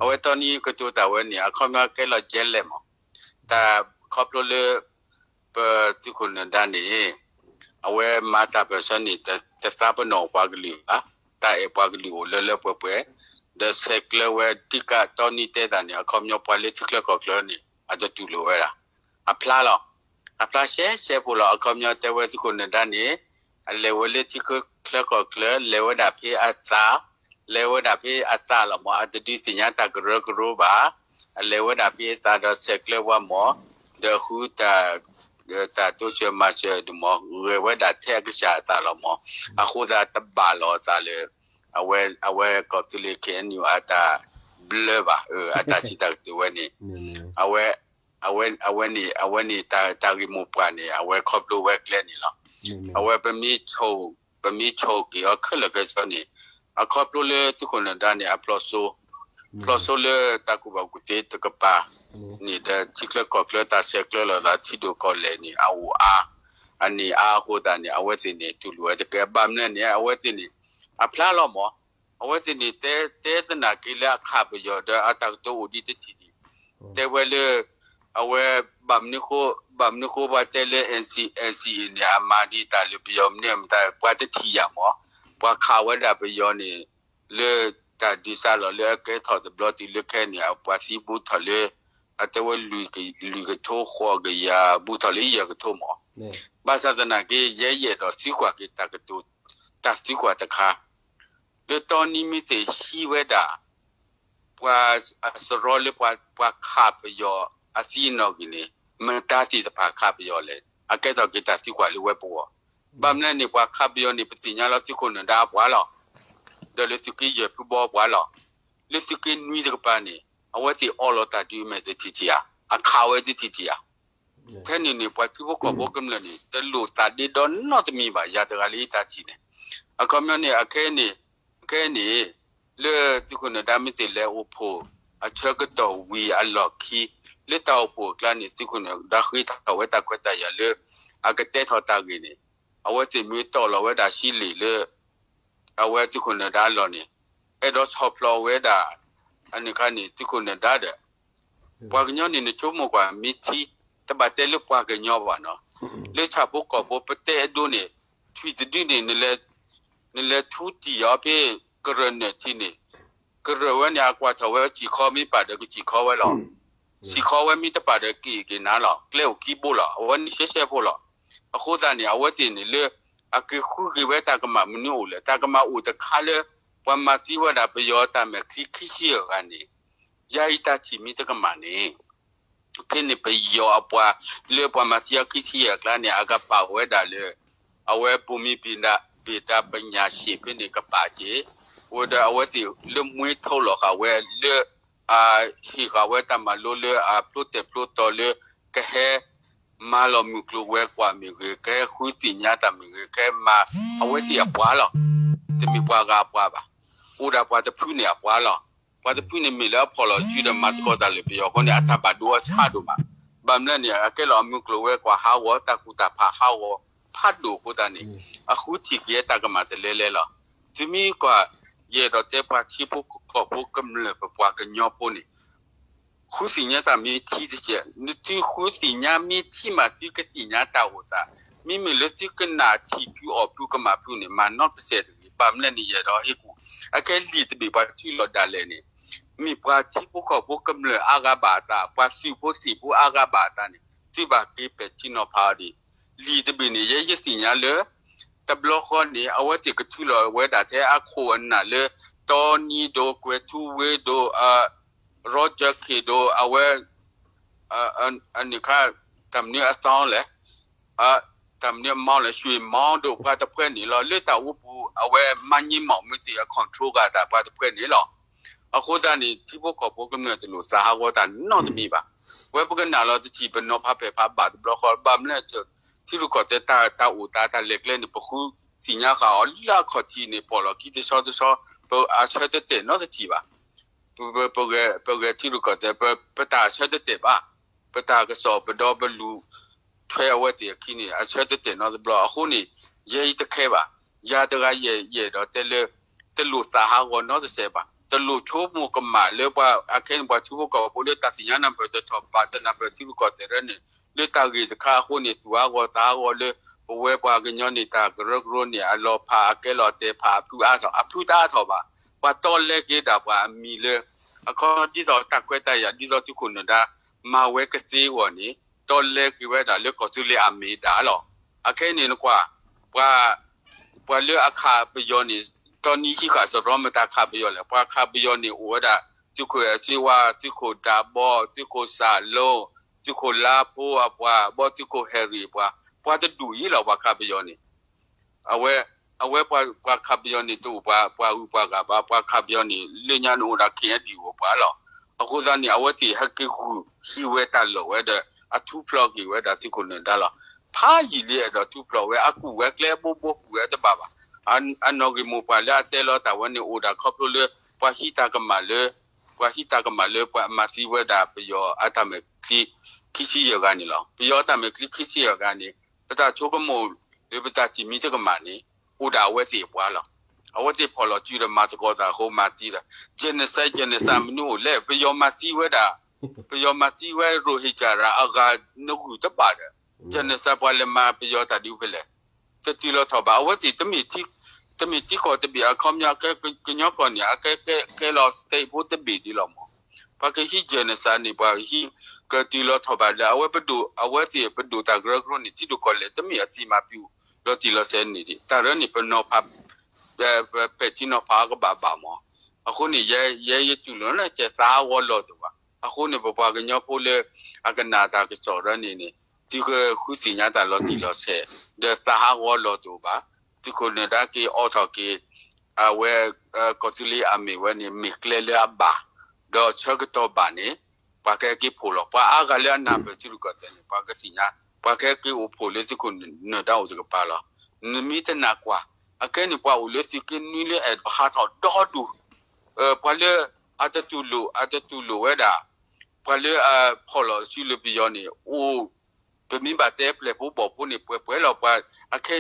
အဝဲတီနံကတိၤတၢ်ဝဲန့ၣ် အခီပညီကဲလီၤ jet lag မး, တၢ်ခီဖျိလၢ ပသုးခိၣ်နၢၤဒါန့ၣ် အဝဲမၤတၢ်ပၢၢ်ဆၢန့ၣ် တသးပ့ၤနီၣ်ပှၤကလုာ်ဘၣ်, တၢ်အဲၣ်ပှၤကလုာ်အိၣ်လၢလၢပှဲၤပှဲၤ, ဒီးဆဲးကျၢဝဲဒံကတီနံတဲတၢ်န့ၣ် အခီပညီပှၤလၢထံချၢကီၢ်ချၢန့ၣ် အတတူၢ်လိာ်ဝဲဒၣ် အဖျါလီၤ. အဖျါရှဲရှဲဖိလီၤ. အခီပညီတဲဝဲသုးခိၣ်နၢၤဒါန့ၣ် အလဲၤဝဲလၢထံချၢကီၢ်ချၢ လဲၤဝဲဒၣ်ဖဲအသး, လဲၤဝဲဒၣ်ဖဲအသးလီၤမး, အတဒုးသ့ၣ်ညါတၢ်ကရၢကရိဘၣ်, အလဲၤဝဲဒၣ်ဖဲအသးဒီးဆဲးကျၢပှၤမး, ဒီးဃုတၢ် တၢ်တိစၢၤမၤစၢၤဒ်မး ဂဲၤဝဲဒၣ်ထဲအကစၢ်အသးလီၤမး, အဃိသတးတဘၣ်လီၤအသးလၢ အဝဲ အဝဲကီၢ်သူလ့ၤ ခ့ၣ်အဲၣ်ယူၣ် အတၢ်ဘျၢဘၣ်, အတၢ်စံးတၢ်ကတိၤဝဲန့ၣ် အဝဲ အဝဲ အဝဲန့ၣ် အဝဲန့ၣ် တၢ်ဂ့ၢ်မိၢ်ပှၢ်န့ၣ် အဝဲခီဖျိဝဲကျဲန့ၣ်လီၤ. အဝဲ ပမ့ၢ်ဆိၣ်က့ၤအီၤခဲလၢာ်ခဲဆ့န့ၣ် အခီဖျိလၢသုးခိၣ်နၢၤဒါန့ၣ် အဖျိးစိ ဖျိးစိလၢတၢ်ကူၣ်ဘၣ်ကူၣ်သ့တကပၤန့ၣ်ဒီး ထံချၢကီၢ်ချၢတၢ်ဆဲးကျၢလိာ်သး ထံဒိၣ်ကီၢ်လဲၢ်န့ၣ် အအိၣ်အါ, အန့ၣ်အါအဃိသတးန့ၣ် အဝဲသ့ၣ်န့ၣ် တူၢ်လိာ်ဝဲတကဲ ဘၣ်မနုၤန့ၣ် အဝဲသ့ၣ်န့ၣ် အဖျါလီၤမး, အဝဲသ့ၣ်န့ၣ် တဲသနာ်က့လၢအခးပယီၤဒီးအတၢ်ကတိၤအိၣ်ဒံးတထံၣ်ဒံး, တဲဝဲလၢ အဝဲ ဘၣ်မနုၤဃိ ဘၣ်မနုၤဃိပှၤတဲလၢ NCA န့ၣ် အမၤဒံးတၢ်လၢပယီၤမနုၤမတၤ ပှၤတထံၣ်ယၤမး, ပှၤခးဝဲဒၣ်ပယီၤန့ၣ် လၢတၢ်ဒုးစးလီၤလၢအကဲထီၣ်တဘျီတုၤလၢခဲန့ၣ် အပှၤသံဘူးထီၣ်လၢ အတဲဝဲ လွံၢ်ကထိဃိးကယၤ ဘူးထီၣ်လၢယဲၢ်ကထိမး, ဘၣ်ဆၣ်သနာ်က့ ယဲယအဲၣ်ဒိးသံကွၢ်က့ၤတၢ်ကတိၤ တၢ်သံကွၢ်တခါ လၢတီနံမ့ၢ်သ့ၣ်ဟံးဝဲဒၣ် ပှၤအစရီလၢပှၤခးပယီၤအသံအနီၣ်ဂံၢ်န့ၣ် မတၤသ့ၣ်တဖၣ်ခးပယီၤလဲၣ်, အကဲထီၣ်က့ၤတၢ်သံကွၢ်လၢဝဲပဂီၢ်, ဘၣ်မနုၤန့ၣ် ပှၤခးပယီၤန့ၣ် ပသ့ၣ်ညါလီၤသုးခိၣ်နၢၤဒါအပှၤလီၤ, ဒီးလၢသုးက့ယဲၢ်ဖုဘီအပှၤလီၤ, လၢသုးက့နွံတကပၤန့ၣ် အဝဲသ့ၣ်အိးလီၤတၢ်ဒုးအမဲာ်တထံၣ်ထံၣ်ဧါ, အခးဝဲတထံၣ်ထံၣ်ဧါ ထဲန့ၣ်န့ၣ် ပှၤထံဖိကီၢ်ဖိကမျၢၢ်န့ၣ် တလိၣ်သးဒ့ဒီနီတမံၤဘၣ် ယၤတဂၤလၢယတၢ်ထံၣ်န့ၣ်, အခီပညီန့ၣ် အခဲအံၤန့ၣ် အခဲအံၤန့ၣ် လၢသုးခိၣ်နၢၤဒါမ့ၢ်သ့ၣ်လဲၤအိၣ်ဖှိၣ် အဆၢကတီၢ်ဝံၤအလီၢ်ခံ လၢတၢ်အိၣ်ဖှိၣ်အကျါန့ၣ် သုးခိၣ်နၢၤဒါဃ့ထီၣ်ဝဲတၢ်ခွဲးတၢ်ယာ်လၢ အကတဲထီၣ်တၢ်ဂ့ၢ်န့ၣ် အဝဲသ့ၣ်မ့ၢ်တီၢ်လီၤဝဲဒၣ်ဆံလ့ၣ်လၢ အဝဲသုးခိၣ်နၢၤဒါအလီၢ်န့ၣ် အဲၣ်ဒိးဆီၣ်ဖျိးဝဲဒၣ် အန့ၣ်ခါန့ၣ် သုးခိၣ်နၢၤဒါဒီး ပှၤကညီန့ၣ် နဆိကမိၣ်ကွၢ် မ့ၢ်ထံ တဘၣ်တဲလၢပှၤကညီဘၣ်နီၤ, လၢဆၣ်ဖိကီၢ်ဖိ ပတဲအဒိန့ၣ် ထွံၣ်တဒုန့ၣ် နလဲၤထူတံၢ်အီၤဖဲ ကရၢၢ်နၢၣ်ထံန့ၣ်, ကရၢၢ်ဝဲန့ၣ် အကွၢ်ထီၣ်ဝဲစံၣ်ခီမ့ၢ်ပာ်ဒီးကစံၣ်ခီဝဲလီၤ, စံၣ်ခီဝဲမ့ၢ်တပာ်ဒီးက့ၣ်က့ၤနၤလီၤ, ကျဲအိၣ်ခံဘိလီၤ, အဝဲန့ၣ်ရှဲရှဲဖိလီၤ. အဃိသတးန့ၣ် အဝဲသ့ၣ်န့ၣ်လၢ အက့ၤဃုက့ၤဝဲတၢ်ကမၣ်မနုၤအိၣ်လဲၣ်, တၢ်ကမၣ်အိၣ်တခါလၢ ပှၤမၤသံဝဲဒၣ်ပယီၤတၢ်မဲာ်ချံခံဆံယဲၢ်ဂၤန့ၣ်, ယၤအံၤတၢ်ထံၣ်မ့ၢ်တကမၣ်န့ၣ် ဖဲန့ၣ်ပယီၤအပှၤလၢပှၤမၤသံအီၤခံဆံယဲၢ်အကျါန့ၣ် အကပာ်ဝဲဒၣ်လၢ အဝဲ ဘူမိပံၤဒၣ် ပံၤတၢ်ပညၣ်ရှ့ၣ်ဖဲန့ၣ်ကပာ်က့ၤ, အိၣ်ဒီးအဝဲသ့ၣ်လၢမှ့ထိလီၤဃာ်ဝဲလၢ အဟ့ၣ်ဃာ်ဝဲတၢ်မၤလိလၢအဖျိတဲာ်ဖျိတီၤလၢ ကဟဲ မၤလီၤမုၢ်ကျိၤဝဲၤကွာ်မ့ၢ်ဂ့ၤ, ကဟဲဃုသ့ၣ်ညါတၢ်မ့ၢ်ဂ့ၤ, ကဟဲမၤအဝဲသ့ၣ်အပှၤလီၤ. တမ့ၢ်ပှၤဂၤအပှၤဘၣ်. အိၣ်ဒၣ်ပှၤတဖုန့ၣ်အပှၤလီၤ. ပှၤတဖုန့ၣ်မ့ၢ်လၢအဖီၣ်လီၤစုဒီးမၤသကိးတၢ်လၢပယီၤအဃိန့ၣ် အတၢ်ဘၣ်ဒိအဆါဒိၣ်မး. ဘၣ်မနုၤန့ၣ် အကဲလီၤအမုၢ်ကျိၤဝဲၤကွာ်ဟးဂီၤ တၢ်ကူၣ်တၢ်ဖးဟးဂီၤဖးဒိၣ်အဃိသတးန့ၣ် အဃုထံၣ်က့ၤတၢ်ကမၣ်တလဲလဲလီၤ. သုမ့ၢ်ကွၢ် ယအဲၣ်ဒိးတဲပှၤထံဖိကီၢ်ဖိကမျၢၢ်ပပှၤကညီဖိန့ၣ် ဃုသ့ၣ်ညါတၢ်မ့ၢ်ထံတစဲး, နသုဃုသ့ၣ်ညါမ့ၢ်ထံမး သုကသ့ၣ်ညါတၢ်အိၣ်သး, မ့မ့ၢ်လၢသုကနၣ်ထံၣ်ဖုအီၣ်ဖုကမၣ်ဖုန့ၣ် မၤနီတစဲးတဂ့ၤ. ဘၣ်မနုၤန့ၣ် ယအဲၣ်ဒိးဟ့ၣ်ကူၣ်, အခဲလံာ်တဘ့ၣ်ပှၤထုးလီၤဒၣ်လဲာ်န့ၣ် မ့ၢ်ပှၤထံဖိကီၢ်ဖိကမျၢၢ်အါဂၤဘၣ်အသး, ပှၤသုးဖိသံၣ်ဖိအါဂၤဘၣ်အသးန့ၣ် သုဘၣ်က့ၤပဲာ်ထံနီၤဖးအီၤဒံး. လံာ်တဘ့ၣ်န့ၣ် ယဲယသ့ၣ်ညါလၢ တဘျီဃီန့ၣ် အဝဲသ့ၣ်ကထုးလီၤဝဲဒၣ်ထဲအခိၣ်အနၢ်လၢ တီနံဒိၣ် ကွဲၤထူဝ့ဒိၣ် ရီကၠၢၣ်ခ့ၣ်ဒိၣ် အဝဲ အန့ၣ်ခါ တၢ်မနုၤအသီလဲၣ်, တၢ်မနုၤအမီလဲၣ် ရွှေမောင်ဒိၣ် ပှၤတဖှဲန့ၣ်လီၤ. လၢတၢ်အိၣ်ပူၤ အဝဲမၤည့မီၣ်မုၢ်သ့ၣ်အ control ဂၤတၢ်ပှၤတဖှဲန့ၣ်လီၤ. အဃိသတးန့ၣ် ထံဖိကီၢ်ဖိကမျၢၢ်တလိၣ်သးဟးဂီၤတၢ်နီတမံၤဘၣ်. ဝဲပကနၣ်လီၤတထံၣ် ပနီၤဖးပဲာ်ဖးဘၣ်တဘျီဃီ ဘၣ်မနုၤ ထံရူၢ်ကီၢ်သဲးတၢ်အိၣ်သးတၢ်လဲၤကျဲန့ၣ် ပဃုသ့ၣ်ညါဃာ်အီၤလၢအခီၣ်ထံးန့ၣ် ပီၢ်လီၤခံတဆီတဆီ ပအဆၢတတဲာ်နီတထံၣ်ဘၣ်. ပဂဲၤထံရူၢ်ကီၢ်သဲး ပတၢ်အဆၢတတဲာ်ဘၣ်. ပတၢ်ကစီၣ်ပဒီပလူၤထွဲအဝဲသ့ၣ်အခံန့ၣ် အဆၢတတဲာ်နီတဘျီ. အဃိန့ၣ် ယဲအံၤတခဲဘၣ်. ယၤတဂၤယဲၢ်ယဲၢ်ဒီးတဲလၢ တလိၣ်သးဟးဂီၤနီတစဲးဘၣ်. တလိၣ်ဆိကမိၣ်ကမၣ်လၢပှၤ အခဲအံၤန့ၣ် ပှၤထံဖိကီၢ်ဖိလၢတၢ်သ့ၣ်ညါနၢ်ပၢၢ်တထီၣ်ဘၣ် တနၢ်ပၢၢ်ထံရူၢ်ကီၢ်သဲးဒၣ်န့ၣ် လၢတၢ်ဂ့ၢ်တခါအဃိန့ၣ် သူၣ်ဟးဂီၤသးဟးဂီၤလၢ ပဝဲပှၤကညီန့ၣ် တၢ်ကရၢကရိန့ၣ် အလီၤဖးအကဲလီၤတဲာ်ဖးအဖုအါထီၣ် အဖုတအါထီၣ်ဘၣ်. ပှၤတီလဲက့ၤဒၣ်ပှၤအမံၤလၢ အခီဒ်သိးတၢ်ခွဲးတၢ်ယာ် ဒ်သိးသုးခိၣ်နၢၤဒါ မၤဝဲကသ့အဂီၢ်န့ၣ် တီလဲက့ၤဝဲဒၣ်လၢကီၢ်သူလ့ၤအမ့ၢ်ဒၣ်လီၤ. အခဲအံၤန့ၣ်နကွၢ် ပှၤ ပှၤလၢအခးပယီၤန့ၣ် တီနံၤဟံးဃာ်စရီမတၤခးပယီၤလဲၣ်. ပှၤခးပယီၤန့ၣ်အိၣ်ဝဲဒၣ် သုးခိၣ်အဲၣ်စ့ဝါ, သုးခိၣ်ဒးဘီ, သုးခိၣ်စးလိ, သုးခိၣ်လါဖိအပှၤ, ဘီသုးခိၣ်ဟဲရံၣ်အပှၤ, ပှၤတဒူၣ်အံၤလီၤ ပှၤခးပယီၤန့ၣ်. အဝဲ အဝဲပှၤခးပယီၤန့ၣ် တအိၣ်ပှၤ ပှၤဂုၤပှၤဂၤဘၣ်. ပှၤခးပယီၤန့ၣ် လၢညါန့ၣ်အိၣ်ဒၣ် ခ့ၣ်အဲၣ်ဒံၣ်အိၣ်ပှၤလီၤ. အဃိသတးန့ၣ် အဝဲသ့ၣ်ဟဲက့ၤဂုာ်ဟံးဝဲတၢ်လီၢ်ဝဲဒီး အထူးဖျိးက့ၤဝဲဒၣ်သုးခိၣ်နၢၤဒါလီၤ. ဖးယံာ်လံအဲၣ်ဒိးထူးဖျိးဝဲ အကူၣ်ဝဲကျဲဘိဘိကူၣ်ဝဲတဘၣ်ဘၣ်. အနီၢ်ဂ့ၢ်မိၢ်ပှၢ်လၢအတဲလီၤတၢ်ဝဲန့ၣ် အိၣ်ဒၣ်ခီဖျိလၢ ပှၤဟံးတၢ်ကမၣ်လၢ ပှၤဟံးတၢ်ကမၣ်လၢပှၤမၤသံဝဲဒၣ်ပယီၤအတၢ်မဲာ်ချံ ခံဆံယဲၢ်ဂၤန့ၣ်လီၤ. ပယီၤအတၢ်မဲာ်ချံခံဆံယဲၢ်ဂၤန့ၣ် ပတၢ်ဆိကမိၣ် လၢပတၢ်ထံၣ်မံၤတကမၣ်န့ၣ် အိၣ်ဒၣ်အဝဲသ့ၣ်အပှၤလီၤ. အဝဲသ့ၣ်ဖီၣ်လီၤစုဒီးမၤသကိးသးအဃိမၤသံဒီး genocide genocide မနုၤအိၣ်လဲၣ်. ပယီၤမၤသံဝဲဒၣ် ပယီၤမၤသံဝဲ Rohingya အဂၤနဂုၢ်တဘၣ်ဒီး genocide ပှၤလဲၤမၤပယီၤတၢ်ဒုးဖဲလဲၣ်. တတုၤလီၤထီၣ်ဘၣ်. အဝဲသ့ၣ် တမ့ၢ်ထံကီၢ်တဘ့ၣ်အခီပညီ ကညီကီၢ်န့ၣ် အကဲကဲလီၤ state ဖိတဘ့ၣ်ဒ်လီၤမး. ပှၤကဟံး genocide န့ၣ် ပှၤဟံး ကတုၤလီၤထီၣ်ဘၣ်လၢ အဝဲပဒိၣ် အဝဲသ့ၣ်ပဒိၣ်တၢ်ကရၢကရိန့ၣ် ထံဒိၣ်ကီၢ်လဲၢ် တမ့ၢ်အသံမၤပူၤလီၤတံၢ်လီၤဆဲးန့ၣ် တၢ်ရၢန့ၣ် ပနီၤဖး ပဲာ်ထံနီၤဖးအကဘၣ်ဘၣ်မး. အဃိန့ၣ် ယဲယဲယတူၢ်လိာ်လၢကဲသးဟးဂီၤလီၤတအိၣ်ဘၣ်. အဃိန့ၣ် ပပှၤကညီဖိလၢ အကနၣ်တၢ်ကစီၣ်ရၢန့ၣ်န့ၣ် သုကဃုသ့ၣ်ညါတၢ်လီၤတံၢ်လီၤဆဲး ဒီးသးဟးဂီၤလီၤတအိၣ်ဘၣ်. သုးခိၣ်နၢၤဒါက့ၤအိးထီၣ်က့ၤ အဝဲ ကီၢ်သူလ့ၤအမ့ၢ်ဝဲန့ၣ် မ့ၢ်ကျဲလၢအဘၣ် ဒီးဆၢကတီၢ်ဘၣ်န့ၣ် ပှၤကဟဲက့ၤဖီၣ်လီၤ. ပှၤအါဂၤလၢအနၢ်ပၢၢ်ထံရူၢ်ကီၢ်သဲးန့ၣ် ပှၤကသ့ၣ်ညါ ပှၤကဟဲက့ၤအိၣ်ဖှိၣ်လၢသုးခိၣ်နၢၤဒါအိၣ်တကပၤလီၤ. နမ့ၢ်တနၢ်ကွၢ် အခဲန့ၣ် ပှၤအိၣ်လၢသုးက့နွံလၢအဲၣ်ဒိးဟးထီၣ်ဒီဒူၣ် ပှၤလၢအတတူၢ်လိာ် အတတူၢ်လိာ်ဝဲဒၣ် ပှၤလၢအဖီၣ်လီၤစုလၢပယီၤန့ၣ် အိၣ် ပမ့ၢ်ဘၣ်တဲပျဲၢ်ဖိဘီၣ်ဖိန့ၣ် ပှဲၤပှဲၤလီၤပှၤ အခဲ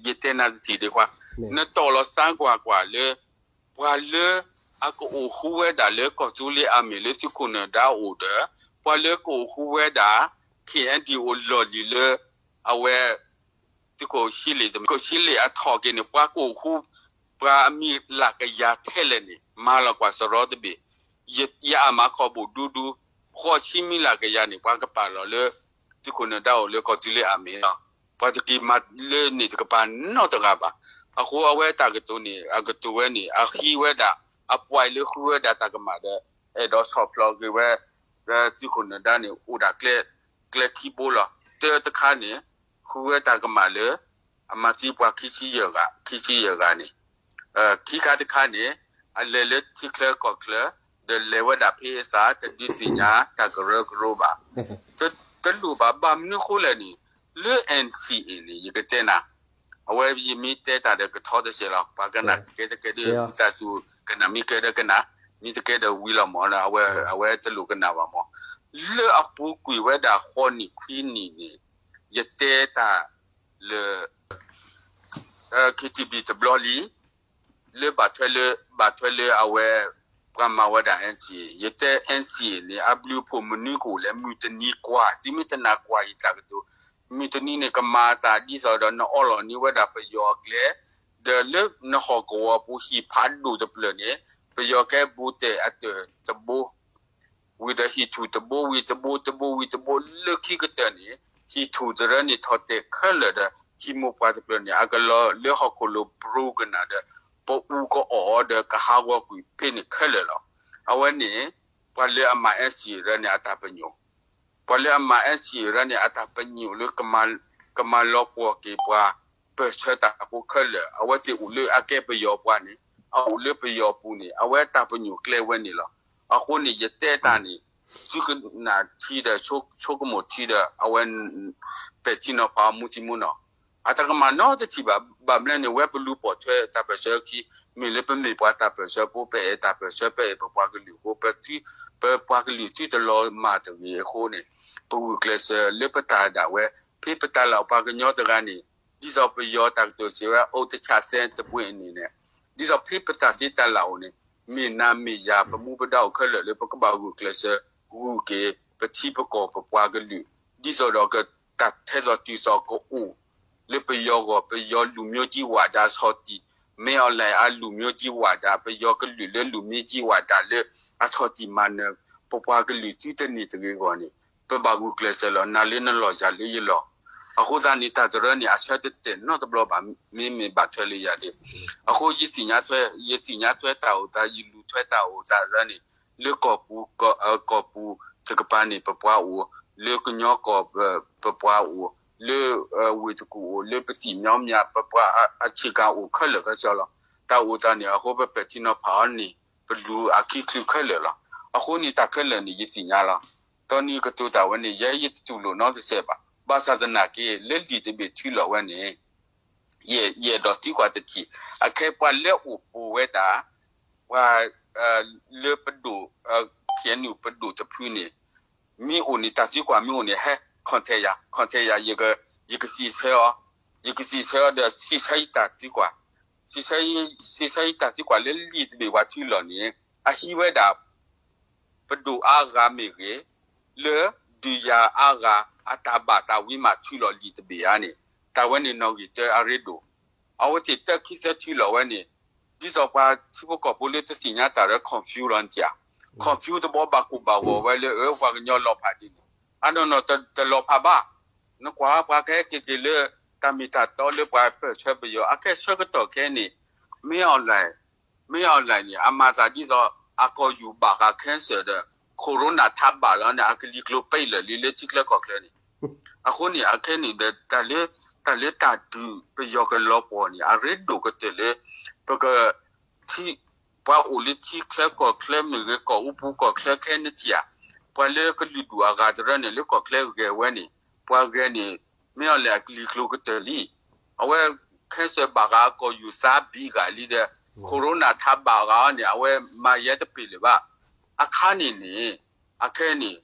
ယတဲနၤတထံၣ်ဒံးကွၢ် နတီၢ်လီၤစါကွၢ်ကွၢ်လၢ ပှၤလၢအကအိၣ်ဃူဝဲဒၣ်လၢကီၢ်သူလ့ၤအမ့ၢ်လၢသုးခိၣ်နၢၤဒါအိၣ်ဒီး ပှၤလၢကအိၣ်ဃူဝဲဒၣ် ခ့ၣ်အဲၣ်ဒံၣ်အိၣ်လီၢ်လံၤလၢ အဝဲ သုးခိၣ်ဆံလ့ၣ် သုးခိၣ်ဆံလ့ၣ်အထီၣ်က့ၤန့ၣ် ပှၤကအိၣ်ဃူ ပှၤအမံၤလၢကယၤထဲလဲၣ်န့ၣ် မၤလီၤကွၢ်စရီတဘ့ၣ် ယအါမးခီဘိၣ်ဒူဒူ ဃိးဆံမံၤလၢကယၤန့ၣ် ပှၤကပာ်လီၤလၢ သုးခိၣ်နၢၤဒါအိၣ်လၢကီၢ်သူလ့ၤအမ့ၢ်လီၤ. ပှၤတက့ၤမၤလၢန့ၣ်တကပၤနီတဂၤဘၣ်. အဃိအဝဲတၢ်ကတိၤန့ၣ် အကတိၤဝဲန့ၣ် အဟံးဝဲဒၣ် အပှဲၤလၢဃုဝဲဒၣ်တၢ်ကမၣ်ဒီး အဲၣ်ဒိးဆီၣ်ဖျိးက့ၤဝဲ သုးခိၣ်နၢၤဒါန့ၣ် အိၣ်ဒၣ်ကျဲ ကျဲခံဘိလီၤ. တၢတခါန့ၣ် ဃုဝဲတၢ်ကမၣ်လၢ အမၤသံပှၤခံဆံယဲၢ်ဂၤ ခံဆံယဲၢ်ဂၤန့ၣ် ခံခါတခါန့ၣ် အလဲၤလၢထံချၢကီၢ်ချၢ ဒီးလဲၤဝဲဒၣ်ဖဲအသး တဒုးသ့ၣ်ညါတၢ်ကရၢကရိဘၣ်. တလိၣ်ဘၣ် ဘၣ်မနုၤဃိလဲၣ်န့ၣ် လၢ NCA န့ၣ် ယကတဲနၤ အဝဲယမ့ၢ်တဲတၢ်ဒီးကထီတစဲးလီၤ. ပှၤကနၣ်ကဲတကဲဒီး ဝံသးစူၤ ကနၣ်မ့ၢ်ကဲဒီးကနၣ် မ့ၢ်တကဲဒီးဝံၤလီၤမး အဝဲတလိၣ်ကနၣ်ဘၣ်မး. လၢအပူၤကွံာ်ဝဲဒၣ်ဃိးနံၣ်ခွံနံၣ်န့ၣ် ယတဲတၢ်လၢ KTB တဘျီလံ လၢဘၣ်ထွဲလၢ ဘၣ်ထွဲလၢအဝဲ ပှၤမၤဝဲဒၣ် NCA ယတဲ NCA န့ၣ် အဘျုးအဖှိၣ်မနုၤကအိၣ်လဲၣ် မုၢ်တနံၤကွၢ် သုမ့ၢ်တနၢ်ကွၢ်ယတၢ်ကတိၤ မုၢ်တနံၤန့ၣ် ကမၤအသးဒ်သိးဒီးနအီလီၤန့ၢ်ဝဲဒၣ်ပယီၤအကျဲ ဒီးလၢနဟီၣ်ကဝီၤပူၤဟံၣ်ဖးဒိၣ်တဖျၢၣ်န့ၣ် ပယီၤကဲဘူးတဲာ်အတၢၢ်တဘိ ဝံၤဒီးဟံၣ်ထူၣ်တဘိဝံၤတဘိတဘိဝံၤတဘိ လၢခံကတၢၢ်န့ၣ် ဟံၣ်ထူၣ်တရၢန့ၣ်ထီၣ်တဲာ်ခဲလၢာ်ဒီး ဟံၣ်မိၢ်ပှၢ်တဖျၢၣ်န့ၣ် အကလီၤလၢဟီၣ်ခိၣ်လိၤဘြူၤကနၣ်ဒီး ပအူကအီၣ်အီၤဒီးကဟးဂီၤကွံာ်ဖဲန့ၣ်ခဲလၢာ်လီၤ. အဝဲန့ၣ် ပှၤလၢအမၤ NCA ရၢန့ၣ် အတၢ်ပညိၣ် ပှၤလၢအမၤ NCA ရၢန့ၣ် အတၢ်ပညိၣ်လၢ ကမၤလီၤပှီၢ်က့ၤပှၤ ပၢၢ်ဆၢတၢ်ဖိခဲလၢာ် အဝဲသ့ၣ်အိၣ်လၢအကဲပယီၤပှၤန့ၣ် အအိၣ်လၢပယီၤပူၤန့ၣ် အဝဲတၢ်ပညိၣ်ကျဲဝဲန့ၣ်လီၤ. အဃိန့ၣ် ယတဲတၢ်န့ၣ် သုကနၣ်ထံဒီး ဆိကမိၣ်ထံဒီး အဝဲ ပဲာ်ထံနီၤဖးအီၤမူထံမူနီၤ အတၢ်ကမၣ်နီတထံၣ်ဘၣ်. ဘၣ်မနုၤန့ၣ် ဝဲပလူၤပိာ်ထွဲတၢ်ပၢၢ်ဆၢခံ မ့ၢ်လၢပမ့ၢ်ပှၤတၢ်ပၢၢ်ဆၢဖိ ပအဲၣ်တၢ်ပၢၢ်ဆၢ ပအဲၣ်ပပှၤကလုာ်အဃိ ပ ပပှၤကလုာ်သုတလီၤမၢ်တဂ့ၤအဃိန့ၣ် ပဂုာ်ကျဲးစၢးလၢပတၢ်ဒၣ်ဝဲ ဖဲပတၢ်လၢပှၤကညီတဂၤန့ၣ် ဒ်သိးပယီၤတၢ်ကတိၤစံးဝဲ အိၣ်တဆးစဲတပှ့ၤန့ၣ်န့ၣ် ဒ်သိးဖဲပတၢ်စံးတၢ်လၢအိၣ်န့ၣ် မ့ၢ်နၤမ့ၢ်ယၤ ပမူပဒါအိၣ်ခဲလၢာ်လၢပကဘၣ်ဂုာ်ကျဲးစၢး ဂုာ်က့ၤပထံပကီၢ်ပပှၤကလုာ် ဒ်သိးဒီးကတၢ်ထဲသိးတုၤသိးကအိၣ် လၢပယီၤဂီၢ် ပယီၤလူမျိုးကြီးဝါဒအဆီၣ်တံၢ် မင်းအောင်လှိုင်အလူမျိုးကြီးဝါဒ ပယီၤကလုာ်လၢလူမျိုးကြီးဝါဒလၢ အဆီၣ်တံၢ်မၤနၢၤ ပပှၤကလုာ်သုတန့ၢ်တဂ့ၤအဂီၢ်န့ၣ် ပဘၣ်ဂုာ်ကျဲးစၢးလီၤ နၤလၢနလီၢ်ယၤလၢယလီၢ် အဃိသတးန့ၣ် တၢ်တရၢန့ၣ် အဆၢတတဲာ်နီတဘျီဘၣ် မ့မ့ၢ်ဘၣ်ထွဲလၢယၤဒီး အဃိယသ့ၣ်ညါထွဲ ယသ့ၣ်ညါထွဲတၢ်အိၣ်သး ယလူၤထွဲတၢ်အိၣ်သးလၢန့ၣ် လၢကီၢ်ပူၤ ကီၢ်ပူၤတကပၤန့ၣ် ပပှၤအိၣ် လၢကညီကီၢ်ပပှၤအိၣ် လၢဝ့ၢ်တကူၣ်အိၣ် လၢပသံၣ်မညီမညီ ပပှၤအဆ့ကၤအိၣ်ခဲလၢာ်ခဲဆ့လီၤ. တၢ်အိၣ်သးန့ၣ် အဃိပပဲာ်ထံနီၤဖးအီၤန့ၣ် ပလူၤအခံချုခဲလၢာ်လီၤ. အဃိန့ၣ်တၢ်ခဲလၢာ်န့ၣ် ယသ့ၣ်ညါလီၤ. တနံၤကတိၤတၢ်ဝဲန့ၣ် ယဲယတတူၢ်လိာ်နီတစဲးဘၣ်. ဘၣ်ဆၣ်သနာ်က့ လၢလံာ်တဘ့ၣ်ထုးလီၤဝဲန့ၣ် ယအဲၣ်ဒိးသံကွၢ်တထံၣ် အခဲပှၤလၢအိၣ်ပိာ်ဝဲဒၣ် ပှၤ လၢပဒိၣ် ခ့ၣ်အဲၣ်ယူၣ်ပဒိၣ်တဖုန့ၣ် မ့ၢ်အိၣ်န့ၣ် တၢ်သံကွၢ်မ့ၢ်အိၣ်န့ၣ် ဟဲ contact ယၤ contact ယၤ ယကစံးဆၢအီၤ ယကစံးဆၢအီၤဒီး စံးဆၢယတၢ်သံကွၢ် စံးဆၢယတၢ်သံကွၢ်လၢလံာ်တဘ့ၣ်ပှၤထုးလီၤန့ၣ် အဟံးဝဲဒၣ် ပဒိၣ်အါဂၤမ့ၢ်ဂ့ၤ, လၢဒုးယၤအါဂၤ အတၢ်ဘၣ်တၢ်ဝံမးထုးလီၤလံာ်တဘ့ၣ်ဧါန့ၣ်, တၢ်ဝဲန့ၣ်နီၣ်ဂံၢ်တၢအရ့ဒိၣ်, အဝဲသ့ၣ်တၢခံသၢထုးလီၤဝဲန့ၣ်, ဒ်သိးပှၤထံဖိကီၢ်ဖိလၢတသ့ၣ်ညါတၢ်ဒီး confuse လီၤနထံၣ်ဧါ, confuse တဘျီဘၣ်ကိၢ်ဘၣ်ဂီၤဝဲလၢအၢ ပှၤကညီလီၤဖးဒ်န့ၣ်, အနီၢ်နီၢ်တလီၤဖးဘၣ်, နကွၢ်ပှၤကဟဲက့ၤက့ၤလၢ တၢ်မ့ၢ်တၢ်တီလၢပှၤပၢၢ်ဆၢပယီၤ အခဲဆၢကတီၢ်ခဲအံၤန့ၣ်, မ့ၢ် မ့ၢ်အီၣ်လဲၣ်န့ၣ် အမၤသးဒ်သိး အကီၢ်ယူၢ်ဘၣ်ဃး cancer ဒီး corona ထးဘၣ်လီၤန့ၣ် အကလံၤကျိၤပဲာ်လၢာ်လံလၢထံချၢကီၢ်ချၢန့ၣ်, အဃိန့ၣ် အခဲန့ၣ်ဒီး တၢ်လၢ တၢ်လၢတၢ်ဒုးပယီၤကလီၤပှီၢ်န့ၣ် အရ့ဒိၣ်ကတၢၢ်လၢ ပက ထံ ပှၤအိၣ်လၢထံချၢကီၢ်ချၢမ့ၢ်ဂ့ၤ ကီၢ်အူပူၤကီၢ်ချၢခဲနထံၣ်ဧါ, ပှၤလၢကလုာ်ဒူၣ်အဂၤတရၢန့ၣ် လၢကီၢ်ချၢဂဲၤဝဲန့ၣ် ပှၤဂဲၤန့ၣ် မ့ၢ်အီၣ်လဲၣ်အကလံၤကျိၤကတၢၢ်လံ. အဝဲ cancer ဘၣ်ဃးအကီၢ်ယူၢ်သးဘံဂၤလံဒီး corona ထးဘၣ်ဂၤအီၤန့ၣ် အဝဲမၤယဲတပ့ၤလၢၤဘၣ်. အခါန့ၣ်န့ၣ် အခဲန့ၣ်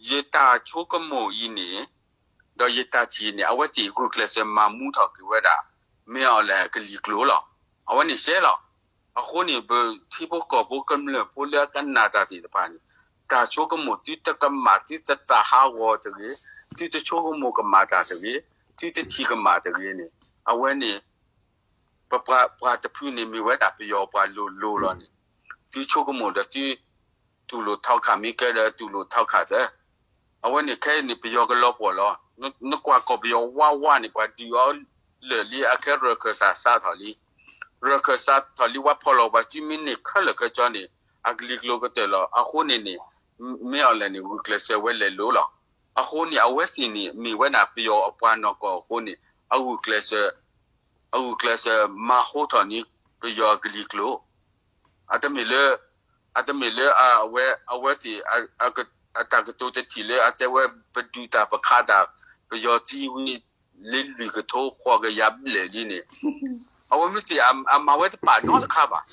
ယတၢ်ဆိကမိၣ်အံၤန့ၣ် ဒီးယတၢ်ထံၣ်န့ၣ် အဝဲသ့ၣ်ဂုာ်ကျဲးစၢးမၤမူထီၣ်က့ၤဝဲဒၣ် မ့ၢ်အီၣ်လဲၣ်အကလံၤကျိၤလီၤ. အဝဲန့ၣ်ရှဲလီၤ. အဃိန့ၣ် ပထံဖိကီၢ်ဖိကမျၢၢ်ဖိလၢအကနၣ်တၢ်သ့ၣ်တဖၣ်န့ၣ်, တၢ်ဆိကမိၣ်သုတကမၣ် သုတသးဟးဂီၤတဂ့ၤ, သုတဆိကမိၣ်ကမၣ်တၢ်တဂ့ၤ, သုတထံၣ်ကမၣ်တဂ့ၤန့ၣ် အဝဲန့ၣ် ပပှၤတဖုန့ၣ်မ့ၢ်ဝဲဒၣ်ပယီၤပှၤလိၤလိၤလီၤန့ၣ်, သုဆိကမိၣ်ဒီးသု တူၢ်လိာ်ထီခၣ်မ့ၢ်ကဲဒီးတူၢ်လိာ်ထီခၣ်သၢ, အဝဲန့ၣ်ခဲအံၤန့ၣ် ပယီၤကလီၤပှီၢ်လီၤ. နကွၢ်ကီၢ်ပယီၤဝါဝါန့ၣ် ပှၤဒုးအီၤလၢာ်လံ အခဲရၢၢ်ခၢၣ်စးစးထီၣ်လံ, ရၢၢ်ခၢၣ်စးထီၣ်လံ ပှၤဖီၣ်လီၤပှၤစုမ့ၢ်န့ၢ်ခဲလၢာ်ခဲဆ့န့ၣ် အကလံၤကျိၤကတၢၢ်လီၤ. အဃိန့ၣ်န့ၣ် မ့ၢ်အီၣ်လဲၣ်န့ၣ် ဂုာ်ကျဲးစၢးဝဲလဲၤလိၤလီၤ. အဃိန့ၣ် အဝဲသ့ၣ်န့ၣ် မ့ၢ်ဝဲဒၣ်ပယီၤအပှၤနီၢ်ကီၢ်အဃိန့ၣ် အဂုာ်ကျဲးစၢး အဂုာ်ကျဲးစၢးမၤဟိထီၣ်န့ၢ်ပယီၤအကလံၤကျိၤ, အတမ့ၢ်လၢ အတမ့ၢ်လၢအဝဲ အဝဲသ့ၣ် အတၢ်ကတိၤတထံၣ်လၢအတဲဝဲပဒုးတၢ်ပခးတၢ် ပယီၤသံဝံၤလၢလွံၢ်ကထိဃိးကယၤဘျဲၣ်လံန့ၣ်, အဝဲမ့ၢ်သ့ၣ်အမၤဝဲတပာ်နီတခါဘၣ်,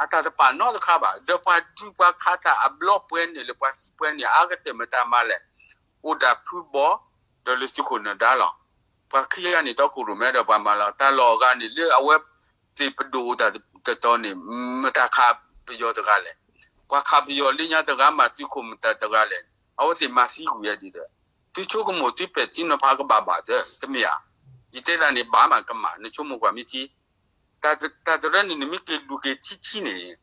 အတၢ်တပာ်နီတခါဘၣ်. ဒီးပှၤဒုးပှၤခးတၢ်အဘျီပှဲၤန့ၣ်လၢပှၤသံပှဲၤန့ၣ် အါကတၢၢ်မတၤမၤလဲၣ်, အိၣ်ဒၣ်ဖုဘီ ဒီးလၢသုးခိၣ်နၢၤဒါလီၤ. ပှၤခံဂၤန့ၣ်တီခိၣ်ရိၣ်မဲဒီးပှၤမၤလီၤ. တၢ်လီၢ်အဂၤန့ၣ် လၢအဝဲသ့ၣ်ပဒိၣ်အိၣ်တၢ်တတီၤန့ၣ် မတၤခးပယီၤတဂၤလဲၣ်. ပှၤခးပယီၤလၢညါတဂၤမး သုးခိၣ်မတၤတဂၤလဲၣ်. အဝဲသ့ၣ်မၤသံကွံာ်ဝဲဒ်ဒီး သုဆိကမိၣ်သုပဲာ်ထံနီၤဖးကဘၣ်ဘၣ်သၢ တမ့ၢ်ဧါ. ယတဲတၢ်န့ၣ်ဘၣ်မးကမၣ် နဆိကမိၣ်ကွၢ်မ့ၢ်ထံ တၢ်တရၢန့ၣ် နမ့ၢ်က့ၤလူၤက့ၤထံထံန့ၣ်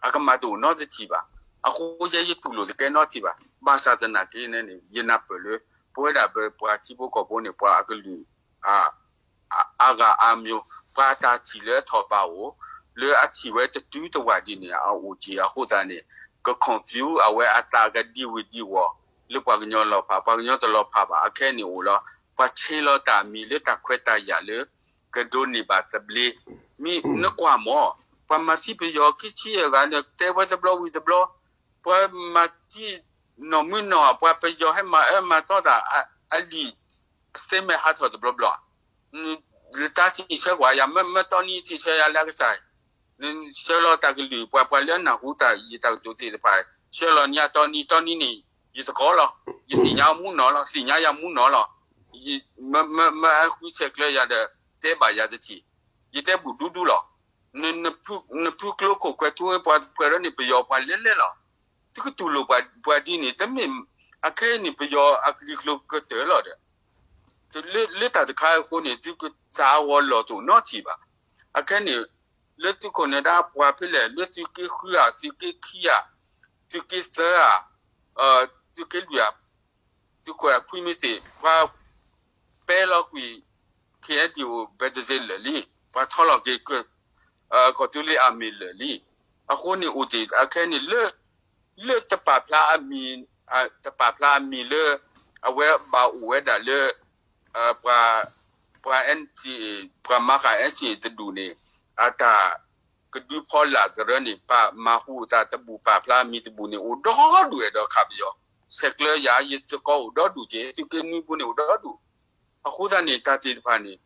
အကမၣ်တအိၣ်နီတထံၣ်ဘၣ်. အဃိယဲယတူၢ်လိာ်တကဲနီတထံၣ်ဘၣ်. ဘၣ်ဆၣ်သနာ်က့န့ၣ် ယနၢ်ပၢၢ်လၢ ပဝဲဒၣ်ပပှၤထံဖိကီၢ်ဖိန့ၣ် ပှၤအကလုာ် အါဂၤအါမျိုး ပှၤတၢ်ထံၣ်လၢအထီၣ်ပာ်အိၣ် လၢအထံၣ်ဝဲတတုၤတဝာ်ဒ်န့ၣ် အအိၣ်က့ၤအဃိသတးန့ၣ် က confuse အဝဲအသးကဒံဝ့ၤဒံဝီၤ လၢပှၤကညီလီၤဖး ပှၤကညီတလီၤဖးဘၣ်. အခဲအံၤန့ၣ်အိၣ်လီၤ ပှၤဆ့လီၤတၢ်အမံၤလၢတၢ်ခွဲးတၢ်ယာ်လၢ ကဒိးန့ၢ်ဘၣ်သဘျ့. မ့ၢ်နကွၢ်မး ပှၤမၤသံပယီၤခံဆံယဲၢ်ဂၤန့ၣ် တဲဝဲတဘျီဝံၤတဘျီ ပှၤမၤသံ နီၢ်မုၢ်နီၢ် ပှၤပယီၤဟဲမၤအၢမၤသီတၢ် အလံာ် statement ဟးထီၣ်တဘျီဘျီ လၢတၢ်စံးဆၢကွၢ်ယၤ မ့ၢ်မ့ၢ်တီနံထံၣ်ဆၢယၤလၢအကစၢ် ဆှၢလီၤတၢ်ကလုၢ် ပှၤပှၤလၢအနၢ်ဟူတၢ်ယတၢ်ကတိၤသ့ၣ်တဖၣ် ဆှၢလီၤန့ၢ်ယၤတီနံ တီနံန့ၣ် ယသကိးလီၤ ယသ့ၣ်ညါမူနီၢ်လီၤ သ့ၣ်ညါယၤမူနီၢ်လီၤ မ့ၢ်မ့ၢ်အဃုဆဲးကျၢယၤဒီး တဲဘၣ်ယၤတထံၣ် ယတဲဘူၣ်ဒူဒူလီၤ နဖုကျိခိၣ်ကွဲးထူဝဲပှၤတဖုလၢန့ၣ် ပယီၤပှၤလဲၣ်လဲၣ်လီၤ. သုကတူၢ်လိာ်ပှၤဒ်န့ၣ် တမ့ၢ် အခဲအံၤန့ၣ် ပယီၤအကလုာ်ကျိၤကတၢၢ်လီၤဒီး လၢတၢ်တခါအဃိန့ၣ် သုကသးအဂီၢ်လီၢ်တအိၣ်နီတထံၣ်ဘၣ်. အခဲန့ၣ် လၢသုးခိၣ်နၢၤဒါအပှၤဖဲလဲၣ် လၢသုးက့ဃုဧါ သုးက့ခံဧါ သုးက့သၢဧါ သုးက့လွံၢ်ဧါ သုးခိၣ်ခွံမ့ၢ်သ့ၣ် ပှၤပဲလီၤကွံာ် ခ့အဲဒံအိၣ် ဘဲတစ့လၢာ်လံ, ပှၤထီလီၤက့ၤ ကီၢ်သူလ့ၤအမံၤလၢာ်လံ. အဃိန့ၣ်အိၣ်တ့ၢ်အခဲန့ၣ် လၢ လၢတပာ်ဖျါအမံၤ တပာ်ဖျါအမံၤလၢ အဝဲဘၣ်အိၣ်ဝဲဒၣ်လၢ ပှၤ ပှၤ NCA ပှၤမၤဃာ် NCA တဒူၣ်န့ၣ် အတၢ်ကဒုဖီလာ်သရၢန့ၣ် ပာ်မၤဟူးအသးတဘူၣ် ပာ်ဖျါအမံၤတဘူၣ်န့ၣ် အိၣ်ဒီဒူၣ်အဲၣ်ဒိးခးပယီၤ, ဆဲးကျၢယၤ ယသကိးအိၣ်ဒီဒူၣ်က့ၤ သုးက့နွံပူၤန့ၣ်အိၣ်ဒီဒူၣ်. အဃိသတးန့ၣ် တၢ်သ့ၣ်တဖၣ်န့ၣ်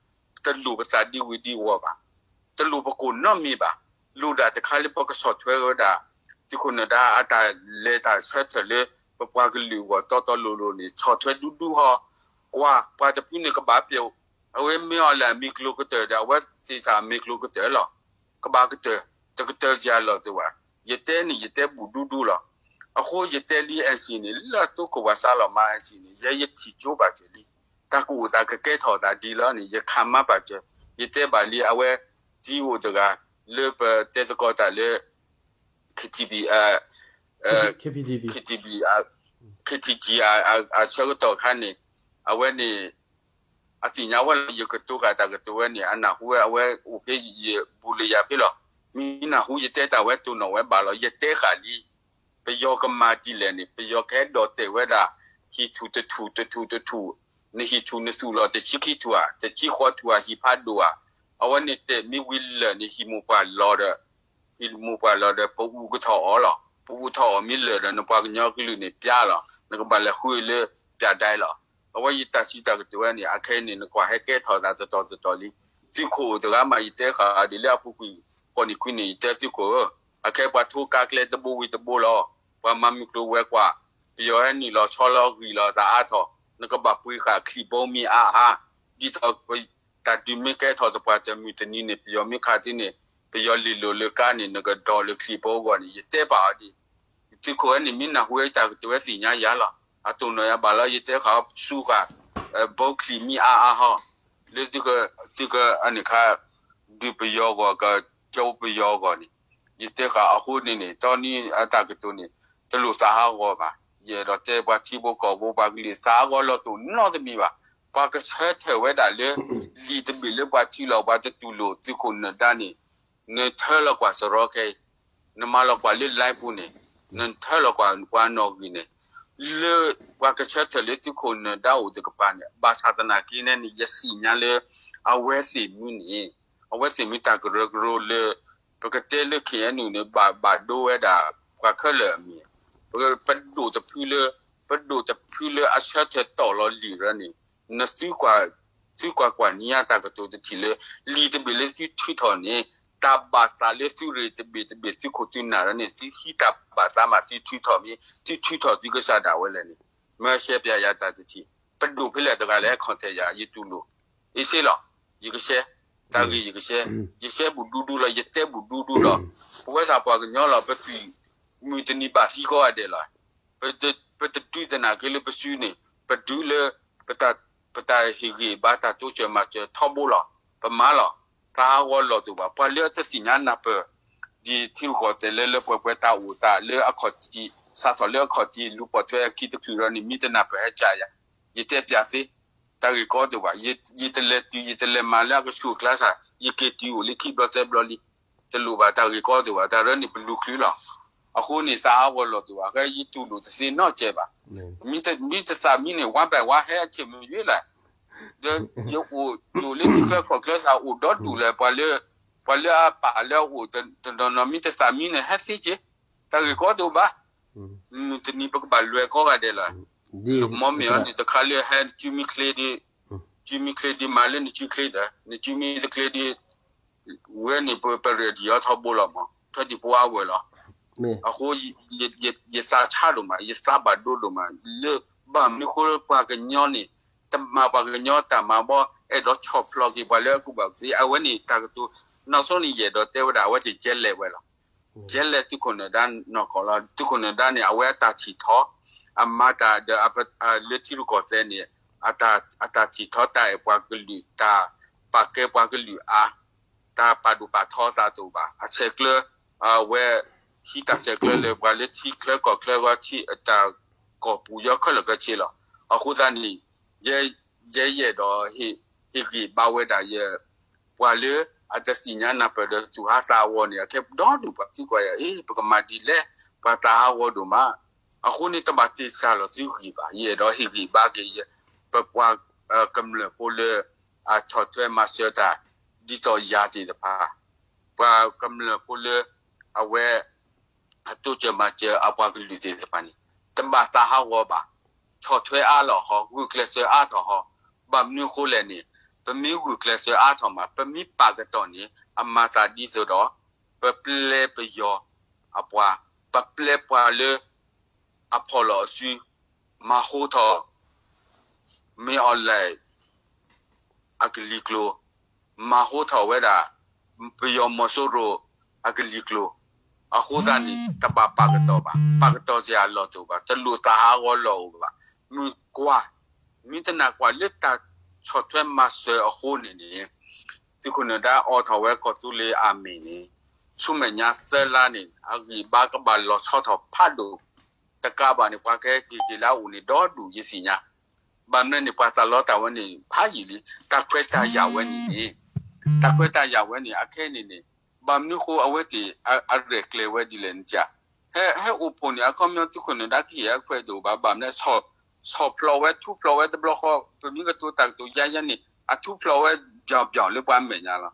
တလိၣ်ပသးဒံဝံၤဒံဝီၤဘၣ်, တလိၣ်ပကိၢ်နီတမံၤဘၣ်. လိၣ်ဒၣ်တခါလၢပကဆီၣ်ထွဲဝဲဒၣ် သုးခိၣ်နၢၤဒါအတၢ်လဲၤတၢ်ဆၢထၢၣ်လၢ ပပှၤကလုာ်အဂီၢ်တီတီလိၤလိၤန့ၣ် ဆီၣ်ထွဲဒူဒူဟီ, ကွၢ် ပှၤတဖုန့ၣ်ကဘၣ်ပျိာ်, အဝဲမ့ၢ်အီၤလၢအမ့ၢ်ကျိၤကတၢၢ်ဒီး အဝဲသ့ၣ်ဆၣ်အမ့ၢ်ကျိၤကတၢၢ်လီၤ. ကဘၣ်ကတၢၢ်, တကတၢၢ်ယၤလီၤတဝဲ, ယတဲန့ၣ် ယတဲဘူးဒူဒူလီၤ. အဃိယတဲလံ NCA န့ၣ် လၢအတိခိၣ်ပှၤစးလီၤမၤ NCA န့ၣ် ယဲယထံၣ်ကၠိဘၣ်စၢၤလံ. တၢ်ကအိၣ်သးကကဲထီၣ်သးဒ်လီၤန့ၣ် ယခးမါဘၣ်စၢၤ, ယတဲဘၣ်လံ အဝဲ တံၤအိၣ်တဂၤ လၢပတဲသကိးတၢ်လၢ KTB, KTB, KTG အဆၢကတီၢ်ခါန့ၣ် အဝဲန့ၣ် အသ့ၣ်ညါဝဲလီၤ ယကတိၤဃာ်တၢ်ကတိၤဝဲန့ၣ် အနၢ်ဟူဝဲ အဝဲအိၣ်ဖဲယဘူးလၢယၤဖဲလီၤ. မ့ၢ်နၢ်ဟူယတဲတၢ်ဝဲတိၢ်နီၣ်ဝဲဘၣ်လီၤ ယတဲဃာ်လံ ပယီၤကမၤဒ်လဲၣ်န့ၣ် ပယီၤကဟဲဒိးတဲာ်ဝဲဒၣ် ဟံၣ်ထူၣ်တထူၣ် တထူၣ်တထူၣ်, နဟံၣ်ထူၣ်နသူၣ်လီၤ တဆံခံထူၣ်ဧါ တဆံဃိးထူၣ်ဧါ ဟံၣ်ဖးဒိၣ်ဧါ, အဝဲန့ၣ်တဲာ်မ့ၢ်ဝံၤလၢာ်န့ၣ် ဟံၣ်မိၢ်ပှၢ်လီၤဒီး ဟံၣ်မိၢ်ပှၢ်လီၤဒီး ပအူကထီၣ်အီၤလီၤ. ပအူထီၣ်အီၤမ့ၢ်လၢာ်ဒီး နပှၤကညီကလုာ်န့ၣ် ပျါလီၤ. နကဘၣ်လဲၤဃုလၢပျါဒဲလီၤ. အဝဲယတၢ်စံးတၢ်ကတိၤဝဲန့ၣ် အခဲအံၤန့ၣ် နကွၢ်ဟဲကဲထီၣ်သးတတီၤတတီၤလံ. သုးခိၣ်တဂၤမး ယတဲဃာ်ဒ်လၢအပူၤကွံာ် ဃိးနံၣ်ခွံနံၣ် ယတဲသုးခိၣ်ဧၢ, အခဲပှၤထိကါကျဲတဘိဝံၤတဘိလီၤ. ပှၤမၤမုၢ်ကျိၤဝဲၤကွာ်, ပယီၤဟဲနုာ်လီၤဆီလီၤဂံၢ်လီၤသးအါထီၣ်, နကဘၣ်ပှ့ၤဃာ်ချံၣ်ဘိမ့ၢ်အါအါ, ဒ်သိး တၢ်ဒုးမ့ၢ်ကဲထီၣ်သပှၢ်တၢၢ်မုၢ်တနံၤန့ၣ် ပယီၤမ့ၢ်ခးသုန့ၣ် ပယီၤလ့ၤလိာ်လၢကါန့ၣ် နကဒိးလၢချံၣ်ဘိအဂီၢ်န့ၣ် ယတဲပာ်အီၤဒ် သုးခိၣ်ဝဲန့ၣ် မ့ၢ်နၢ်ဟူဝဲတၢ်ကတိၤဝဲသ့ၣ်ညါယၤလီၤ. အတိၢ်နီၣ်ယၤဘၣ်လီၤ ယတဲဃာ်အီၤဆူဃာ် ဘိချံၣ်မ့ၢ်အါအါဟီ လၢသုက သုကန့ၣ်ခါ ဒုးပယီၤအဂီၢ် ကကၠိပယီၤအဂီၢ်န့ၣ် ယတဲဃာ်အဃိန့ၣ်န့ၣ် တီနံအတၢ်ကတိၤန့ၣ် တလိၣ်သးဟးဂီၤဘၣ်. ယအဲၣ်ဒိးတဲပှၤထံဖိကီၢ်ဖိပှၤကလုာ် သးဟးဂီၤလီၤတိၢ်နီတမံၤဘၣ်. ပှၤကဆၢထၢၣ်ဝဲဒၣ်လၢ လံာ်တဘ့ၣ်လၢပှၤထံလီၤ ပှၤတတူၢ်လိာ်သုးခိၣ်နၢၤဒါန့ၣ် နထၢလီၤကွၢ်စရီခဲအံၤ နမၤလီၤကွၢ်လၢ live ပူၤန့ၣ် နထၢလီၤကွၢ်ပှၤနီၣ်ဂံၢ်န့ၣ် လၢပှၤကဆၢထၢၣ်လၢသုးခိၣ်နၢၤဒါအိၣ်တကပၤန့ၣ် ဘၣ်ဆၣ်သနာ်က့န့ၣ် ယသ့ၣ်ညါလၢ အဝဲသ့ၣ်မုၢ်န့ၣ် အဝဲသ့ၣ်မုၢ်တၢ်ကရၢကရိလၢ ပကတဲလၢ ခ့ၣ်အဲၣ်ယူၣ်န့ၣ် ဘၣ်ဘၣ်ဒိဝဲဒၣ် ပှၤခဲလၢာ်အမံၤ ပဒိၣ်တဖုလၢ ပဒိၣ်တဖုလၢအဆၢထၢၣ်တီၢ်လီၤလံာ်ရၢန့ၣ် နသု သုကွၢ်ကွၢ်နံၤညါတၢ်ကတိၤတထံၣ်လၢ လံာ်တဘ့ၣ်လၢသုထုးထီၣ်န့ၣ် တၢ်ဘၣ်သးလၢသုရ့ၣ်တဘ့ၣ်တဘ့ၣ် သုခိၣ်သုနၢ်ရၢန့ၣ် သုဟံးတၢ်ဘၣ်သးမး သုထုးထီၣ်မ့ၢ် သုထုးထီၣ်သုကစၢ်ဒၣ်ဝဲလဲၣ်န့ၣ် မၢရှဲပျဲယၤတၢ်တထံၣ် ပဒိၣ်ဖဲလဲၣ်တဂၤလဲၣ် contact ယၤ ယတူၢ်လိာ် အ့စ့လီၤ ယကရှဲ တၢ်ဂ့ၢ်ယကရှဲ ယရှဲဘူးဒူဒူလီၤ ယတဲဘူးဒူဒူလီၤ ပဝဲသးပှၤကညီလီၤ ပသွံၣ် မုၢ်တနံၤဘၣ်သံကီးဂၤဒဲးလီၤ ပတဒုးသနာ်က့လၢပစုန့ၣ် ပဒုးလၢ ပတၢ်ဟ့ၣ်ဂံၢ်ဘါတၢ်တိစၢၤမၤစၢၤထီဘိလီၤ ပမၤလီၤ တၢ်ဟးဂီၤလီၤတိၢ်ဘၣ် ပှၤလၢတသ့ၣ်ညါနၢ်ပၢၢ် ဒ်ထံရူၢ်ကီၢ်သဲးလၢလၢပှဲၤပှဲၤတၢ်အိၣ်သးလၢအခီၣ်ထံး စးထီၣ်လၢအခီၣ်ထံးလူၤပိာ်ထွဲအခံတချုးဒီးန့ၣ် မ့ၢ်တနၢ်ပၢၢ်ဟဲကၠးယၤ ယတဲပျးသ့ တၢ်ဂ့ၢ်ကီတအိၣ်ဘၣ် ယတလဲၤတုၤ ယတလဲၤမၤလၢအကဆူးအကျါစၢ် ယက့ၤတုၤအိၣ်လၢခံဘျီသၢဘျီလံ တလိၣ်ဘၣ်တၢ်ဂ့ၢ်ကီတအိၣ်ဘၣ် တၢ်ရၢန့ၣ်ပလူၤချုးလီၤ အဃိန့ၣ် သးဟးဂီၤလီၤတအိၣ်ဘၣ် ဃဲယတူၢ်လိာ်တသ့နီတစဲးဘၣ် မ့ၢ်တသးမံန့ၣ် ဝါဘဲၣ်ဝါဟဲအဆ့ၣ်မုၢ်ယွ့လၢ် ဒီးယအိၣ်လိၣ်လၢထံချၢကီၢ်ချၢစၢ်အိၣ်ဒီဒူၣ်လၢ ပှၤလၢ ပှၤလၢအပာ်လၢအအိၣ်တနီၤနီၤ မ့ၢ်တသးမံန့ၣ် ဟဲသ့က့ၤ တၢ်ဂ့ၢ်ကီတအိၣ်ဘၣ် မုၢ်တနံၤပကဘၣ်လွဲၢ်ကီးဂၤဒဲးလီၤ မ့မ့ၢ်အီၤန့ၣ် တခါလၢဟဲစုမံချ့ဒ် စုမံချ့ဒ်မးလၢနစုချ့ဒီး နစုမံတချ့ဒ် ဝဲန့ၣ်ပ ပရဲၣ်ဒံးအီၤထီဘိလီၤမး ထီဒံးပဝါဝဲၢ်လီၤ အဃိ ယသးဆါဒိၣ်မး ယသးဘၣ်ဒိဒိၣ်မး လၢဘၣ်မနုၤဃိပှၤကညီန့ၣ် တမၤပှၤကညီတၢ်မၤဘီ အဲၣ်ဒိးဆီၣ်ဖျိးက့ၤပှၤလၢအကူၣ်ဘၣ်ကူၣ်သ့ အဝဲန့ၣ်တၢ်ကတိၤ နောက်ဆုံးန့ၣ် ယအဲၣ်ဒိးတဲဝဲဒၣ် အဝဲသ့ၣ်ကဲလဲၣ်ဝဲလီၤ. ကဲလဲၣ်သုးခိၣ်နၢၤဒါနီၢ်ကီၢ်လီၤ. သုးခိၣ်နၢၤဒါန့ၣ် အဝဲအတၢ်ထံၣ်ထီၣ် အမၤတၢ်ဒီး လၢထံရူၢ်ကီၢ်သဲးန့ၣ် အတၢ်ထံၣ်ထီၣ်တၢ်အဲၣ်ပှၤကလုာ် တၢ်ပာ်ကဲပှၤကလုာ်အါ တၢ်ပာ်ဒိၣ်ပာ်ထီအသးတအိၣ်ဘၣ်. အဆဲးကျၢ အဝဲ ဟံးတၢ်ဆဲးကျၢလၢပှၤလၢထံချၢကီၢ်ချၢဂီၢ် ထံတၢ်ကီၢ်ပူၤယီၤခဲလၢာ်ခဲဆ့လီၤ. အဃိသတးန့ၣ် ယဲယအဲၣ်ဒိး ဟ့ၣ်ဂံၢ်ဘါဝဲဒၣ်ယ ပှၤလၢအတသ့ၣ်ညါနၢ်ပၢၢ်ဒီးသူၣ်ဟးသးအဂီၢ်န့ၣ် အခဲဒီဒူၣ်ပှၤသံကွၢ်ယၤ အ့ ပကမၤဒ်လဲၣ် ပှၤသးဟးဂီၤဒိၣ်မး. အဃိန့ၣ် တဘၣ်တ့ၢ်စၢ်လီၤသုဂံၢ်ဘါ, ယအဲၣ်ဒိးဟ့ၣ်ဂံၢ်ဘါက့ၤ ပပှၤကမျၢၢ်ဖိလၢ အဆီၣ်ထွဲမၤစၢၤတၢ် ဒ်သိးယၤသ့ၣ်တဖၣ် ပှၤကမျၢၢ်ဖိလၢ အဝဲ အတိစၢၤမၤစၢၤအပှၤကလုာ်သ့ၣ်တဖၣ်န့ၣ် တဘၣ်သးဟးဂီၤဘၣ်. ဆီၣ်ထွဲအါလီၤဟီ, ဂုာ်ကျဲးစၢးအါထီၣ်ဟီ. ဘၣ်မနုၤဃိလဲၣ်န့ၣ် ပမ့ၢ်ဂုာ်ကျဲးစၢးအါထီၣ်မး ပမ့ၢ်ပာ်ကတီၢ်န့ၣ် အမၤသးဒ်သိးဒီး ပပျဲပယီၤအပှၤ, ပပျဲပှၤလၢ အဖီၣ်လီၤအစု မၤဟိထီၣ် မ့ၢ်အီၤလဲၣ် အကလံၤကျိၤ, မၤဟိထီၣ်ဝဲဒၣ် ပယီၤမီၤစိရိၤအကလံၤကျိၤ, အဃိသတးန့ၣ် တဘၣ်ပာ်ကတီၢ်ဘၣ်, ပာ်ကတီၢ်စ့ၢ်အလီၢ်တအိၣ်ဘၣ်, တလိၣ်သးဟးဂီၤလီၢ်အိၣ်ဘၣ်. မုၢ်ကွၢ်, မ့ၢ်တနာ်ကွၢ်လၢတၢ်ဆီၣ်ထွဲမၤစၢၤအဃိန့ၣ်န့ၣ် သုးခိၣ်နၢၤဒါအိးထီၣ်ဝဲကီၢ်သူလ့ၤအမံၤန့ၣ် ဆူမဲာ်ညါသၢလါန့ၣ် အဂံၢ်ဘါကဘၣ်လီၤဆီထီၣ်ဖးဒိၣ်, တကးဘၣ်န့ၣ် ပှၤကဟဲက့ၤက့ၤလၢအအိၣ်န့ၣ် ဒီဒူၣ်ယသ့ၣ်ညါ ဘၣ်မနုၤန့ၣ် ပှၤသးလီတၢ်ဝဲန့ၣ် ဖးယံာ်လံ, တၢ်ခွဲးတၢ်ယာ်ဝဲန့ၣ်န့ၣ်, တၢ်ခွဲးတၢ်ယာ်ဝဲန့ၣ် အခဲအံၤန့ၣ်န့ၣ် ဘၣ်မနုၤဃိအဝဲသ့ၣ်အရဲၣ်ကျဲၤဝဲဒ်လဲၣ်န့ၣ် ဟဲအိၣ်ဖှိၣ်န့ၣ် အခီပညီသုးခိၣ်နၢၤဒါကဟ့ၣ်အခွဲးတအိၣ်ဘၣ်, ဘၣ်မနုၤ ဆီၣ်ဖျိးဝဲ ထူဖျိးဝဲတဘျီဃီ ပမ့ၢ်ကတိၤတၢ်ကတိၤယါယါန့ၣ် အထူဖျိးဝဲဘၠီဘၠီလၢပှၤမဲာ်ညါလီၤ.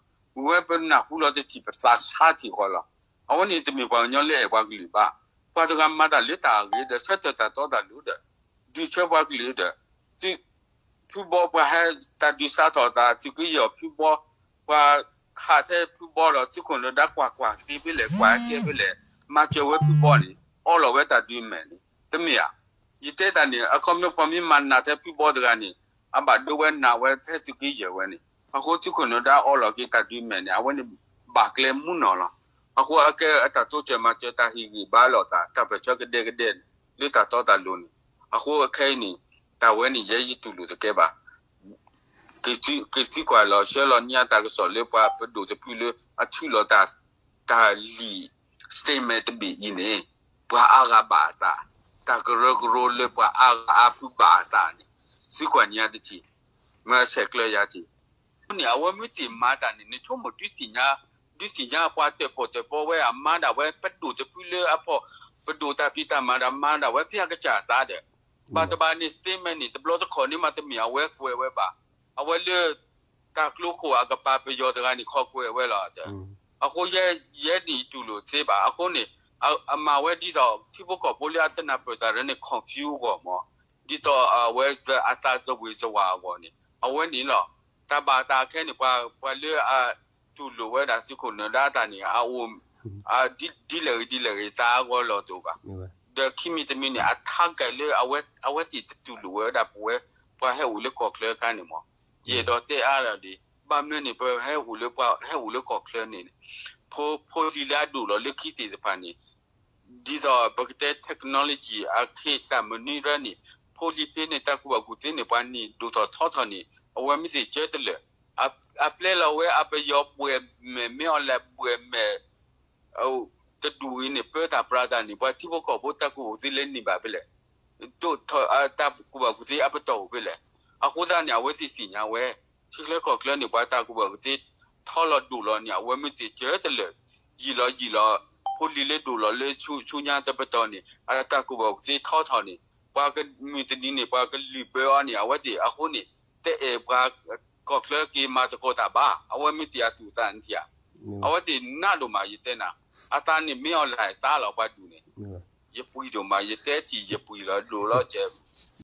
ဝဲပနၢ်ဟူလီၤတထံၣ်ပသးဆါထံၣ်ဃီလီၤ. အဝဲန့ၣ်တမ့ၢ်ပှၤကညီလၢအဲၣ်ပှၤကလုာ်ဘၣ်. ပှၤတဂၤမၤတၢ်လၢတၢ်အဂ့ၤဒီး ဆၢထၢၣ်တၢ်တီတၢ်လိၤဒီး ဒုးဆၢပှၤကလုာ်ဒီး ဖုဘီပှၤဟဲတၢ်ဒုးစးထီၣ်သး သုးက့ယဲၢ်ဖုဘီ, ပှၤခးထဲဖုဘီဒီး သုးခိၣ်နၢၤဒါကွၢ်ကွၢ်သ့ဖဲလဲၣ် ကွၢ်ကဲဖဲလဲၣ်, မၤစၢၤဝဲဖုဘီန့ၣ် အီလီၤဝဲတၢ်ဒုးမဲာ်န့ၣ် တမ့ၢ်ဧါ. ယတဲတၢ်န့ၣ် အခီပညီပှၤမ့ၢ်မၤနးထဲဖုဘီတဂၤန့ၣ် အဘၣ်ဒိဝဲနးဝဲထဲသုးက့ယဲၢ်ဝဲန့ၣ် အဃိသုးခိၣ်နၢၤဒါအီလီၤက့ၤတၢ်ဒုးမဲာ်န့ၣ် အဝဲန့ၣ်ဘၣ်ကျဲမူနီၢ်လီၤ. အဃိအကဲအတၢ်တိစၢၤမၤစၢၤတၢ်ဟ့ၣ်ဂံၢ်ဘါလိာ်သး တၢ်ပၢၢ်ဆၢကဒဲကဒဲန့ၣ် လၢတၢ်တီတၢ်လိၤန့ၣ် အဃိအခဲအံၤန့ၣ် တၢ်ဝဲန့ၣ် ယဲယတူၢ်လိာ်တကဲဘၣ်. က့ၤသံကွၢ်လီၤဆှၢလီၤညါတၢ်ကစီၣ်လၢပှၤပဒိၣ်တဖုလၢအထုးလီၤတၢ် တၢ်လံာ် statement တဘ့ၣ်အံၤန့ၣ် ပှၤအါဂၤဘၣ်အသး, တၢ်ကရၢကရိလၢပှၤအါဂၤအါဖုဘၣ်အသးန့ၣ် သံကွၢ်ညါတထံၣ်, မ့ၢ်အဆဲးကျၢယၤတထံၣ် န့ၣ် အဝဲမ့ၢ်သ့ၣ်မၤတၢ်န့ၣ် နဆိကမိၣ်ဒုးသ့ၣ်ညါ, ဒုးသ့ၣ်ညါပှၤတၢၣ်ပီၣ်တၢၣ်ပီဝဲ အမၤဒၣ်ဝဲပဒိၣ်တဖုလၢအဖီၣ်, ပဒိၣ်တၢ်ဖံးတၢ်မၤဒီးမၤဒၣ်ဝဲဖဲအကစၢ်အသးဒီး ဘၣ်တဘၣ်န့ၣ် statement န့ၣ် တဘျီတခီၣ်န့ၣ်မးတမ့ၢ်အဝဲကွဲးဝဲဘၣ်. အဝဲလၢ တၢ်ကျိခိၣ်အကပၤပယီၤတဂၤန့ၣ် ခိးကွဲးဝဲလီၤ. အဃိယဲန့ၣ်ယတူၢ်လိာ်သ့ဘၣ်. အဃိန့ၣ် အမၤဝဲဒ်သိး ထံဖိကီၢ်ဖိလၢအတနၢ်ပၢၢ်တၢ်ဒီးန့ၣ် confuse အဂီၢ်မး, ဒ်သိးအဝဲအသးစဝ့ၤစဝၤအဂီၢ်န့ၣ် အဝဲန့ၣ်လီၤ. တၢ်ဘၣ်တၢ်ခဲန့ၣ် ပှၤလၢအတူၢ်လိာ်ဝဲဒၣ်သုးခိၣ်နၢၤဒါတၢ်န့ၣ် အအိၣ် ဒ်လဲၣ်ဂ့ၤဒ်လဲၣ်ဂ့ၤ သးအဂီၢ်လီၤတအိၣ်ဘၣ်. ဒီးခံမံၤတမံၤန့ၣ် အ target လၢအဝဲသ့ၣ်တတူၢ်လိာ်ဝဲဒၣ်ပဝဲ ပှၤဟဲအိၣ်လၢကီၢ်ချၢအခါန့ၣ်မး, ယအဲၣ်ဒိးတဲအါဒီး ဘၣ်မနုၤန့ၣ် ပဟဲအိၣ်လၢပှၤဟဲအိၣ်လၢကီၢ်ချၢန့ၣ် ဖိလံၤလၢအဒိၣ်လီၤလၢခံသ့ၣ်တဖၣ်န့ၣ် ဒ်သိးပကတဲ technology အခ့တၢ်မနုၤရၢန့ၣ် ဖိလံၤဖဲန့ၣ် တၢ်ကူၣ်ဘၣ်ကူၣ်သ့န့ၣ် ပှၤန့ၢ်ဒိၣ်ထီၣ်ထီထီၣ်န့ၣ် အဝဲမ့ၢ်သ့ၣ်ကၢတလၢာ်, အပျဲလီၤဝဲအပယီၤဘှဲၣ်မဲာ် မ့ၢ်အီၤလဲၣ်ဘှဲၣ်မဲာ် တဒူၣ်အံၤန့ၣ် ပၢတၢ်ပြးတၢ်န့ၣ် ပှၤထံဖိကီၢ်ဖိတၢ်ကူၣ်ဘၣ်ကူၣ်သ့လၢန့ၢ်ဘၣ်ဖဲလဲၣ်, ဒိၣ်ထီၣ်တၢ်ကူၣ်ဘၣ်ကူၣ်သ့အပတီၢ်အိၣ်ဖဲလဲၣ်. အဃိသတးန့ၣ် အဝဲသ့ၣ်သ့ၣ်ညါဝဲ ထံချၢကီၢ်ချၢန့ၣ် ပှၤတၢ်ကူၣ်ဘၣ်ကူၣ်သ့ ထီလီၤဒိၣ်လီၤန့ၣ် အဝဲမ့ၢ်သ့ၣ်ကၢတလၢာ်, ယံာ်လီၤယံာ်လီၤ ဖိလံၤလၢဒိၣ်လီၤလၢဆူညါတပတီၢ်န့ၣ် အတၢ်ကူၣ်ဘၣ်ကူၣ်သ့ထီထီၣ်န့ၣ် ပှၤကမုၢ်တနံၤန့ၣ် ပှၤကလုၢ်ဘၢအီၤန့ၣ် အဝဲသ့ၣ်အဃိန့ၣ် တအဲၣ်ပှၤကီၢ်ချၢက့ၤမၤသကိးတၢ်ဘၣ်. အဝဲမ့ၢ်သ့ၣ်အသူၣ်အသးန့ၣ်ဧါ, အဝဲသ့ၣ်နးဒိၣ်မး ယတဲနၤ, အသးန့ၣ်မ့ၢ်အီၤလဲၣ်သးလီၤပှၤဒူၣ်န့ၣ်, ယပှံၤဒိၣ်မး ယတဲထံၣ်ယပှံၤလီၤဒိၣ်လီၤကဲး